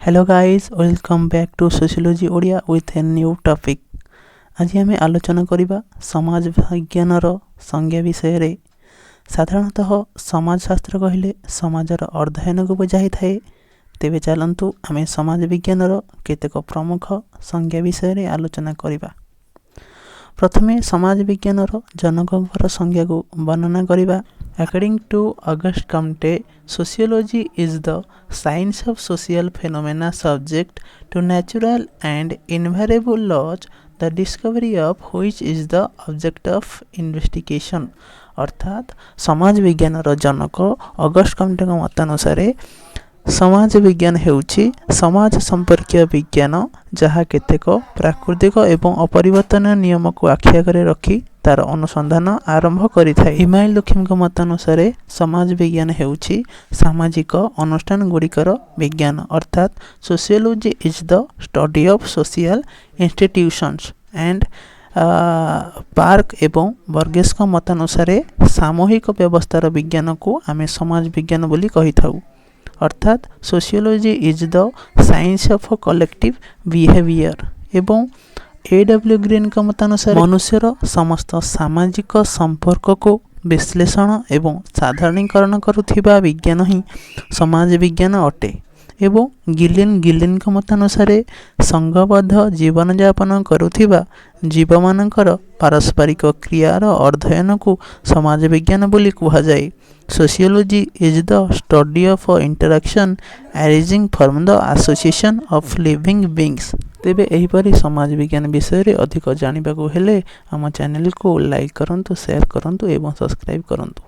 Hello guys, welcome back to Sociology Odia with a new topic. ଆଜି ଆମେ ଆଲୋଚନା କରିବା ସମାଜ ବିଜ୍ଞାନର ସଂଜ୍ଞା ବିଷୟରେ। ସାଧାରଣତଃ ସମାଜଶାସ୍ତ୍ର କହିଲେ ସମାଜର ଅଧ୍ୟୟନକୁ ବୁଝାଇଥାଏ। ତେବେ ଚାଲନ୍ତୁ, ଆମେ ସମାଜ ବିଜ୍ଞାନର କେତେକ ପ୍ରମୁଖ ସଂଜ୍ଞା ବିଷୟରେ ଆଲୋଚନା କରିବା। ପ୍ରଥମେ ସମାଜ ବିଜ୍ଞାନର ଜନକଙ୍କର ସଂଜ୍ଞାକୁ ବର୍ଣ୍ଣନା କରିବା। According to Auguste Comte, sociology is the science of social phenomena subject to natural and invariable laws, the discovery of which is the object of investigation. ଅର୍ଥାତ୍ ସମାଜ ବିଜ୍ଞାନର ଜନକ ଅଗଷ୍ଟ କମ୍ଟେଙ୍କ ମତାନୁସାରେ ସମାଜ ବିଜ୍ଞାନ ହେଉଛି ସମାଜ ସମ୍ପର୍କୀୟ ବିଜ୍ଞାନ, ଯାହା କେତେକ ପ୍ରାକୃତିକ ଏବଂ ଅପରିବର୍ତ୍ତନୀୟ ନିୟମକୁ ଆଖି ଆଗରେ ରଖି ତାର ଅନୁସନ୍ଧାନ ଆରମ୍ଭ କରିଥାଏ। ଇମାଇଲ ଦୁର୍ଖେମଙ୍କ ମତାନୁସାରେ ସମାଜ ବିଜ୍ଞାନ ହେଉଛି ସାମାଜିକ ଅନୁଷ୍ଠାନ ଗୁଡ଼ିକର ବିଜ୍ଞାନ। ଅର୍ଥାତ୍ sociology is the study of social institutions and park ଏବଂ ବର୍ଗେସଙ୍କ ମତାନୁସାରେ ସାମୂହିକ ବ୍ୟବସ୍ଥାର ବିଜ୍ଞାନକୁ ଆମେ ସମାଜ ବିଜ୍ଞାନ ବୋଲି କହିଥାଉ। ଅର୍ଥାତ୍ sociology is the science of collective behaviour। ଏବଂ ଏ ଡବ୍ଲ୍ୟୁ ଗ୍ରୀନଙ୍କ ମତାନୁସାରେ ମନୁଷ୍ୟର ସମସ୍ତ ସାମାଜିକ ସମ୍ପର୍କକୁ ବିଶ୍ଳେଷଣ ଏବଂ ସାଧାରଣୀକରଣ କରୁଥିବା ବିଜ୍ଞାନ ହିଁ ସମାଜ ବିଜ୍ଞାନ ଅଟେ। ଏବଂ ଗିଲିନ୍ ଗିଲିନ୍ଙ୍କ ମତାନୁସାରେ ସଂଘବଦ୍ଧ ଜୀବନଯାପନ କରୁଥିବା ଜୀବମାନଙ୍କର ପାରସ୍ପରିକ କ୍ରିୟାର ଅଧ୍ୟୟନକୁ ସମାଜ ବିଜ୍ଞାନ ବୋଲି କୁହାଯାଏ। Sociology is the study of interaction arising from the association of living beings. ତେବେ ଏହିପରି ସମାଜ ବିଜ୍ଞାନ ବିଷୟରେ ଅଧିକ ଜାଣିବାକୁ ହେଲେ ଆମ ଚ୍ୟାନେଲକୁ ଲାଇକ୍ କରନ୍ତୁ, ସେୟାର କରନ୍ତୁ ଏବଂ ସବସ୍କ୍ରାଇବ୍ କରନ୍ତୁ।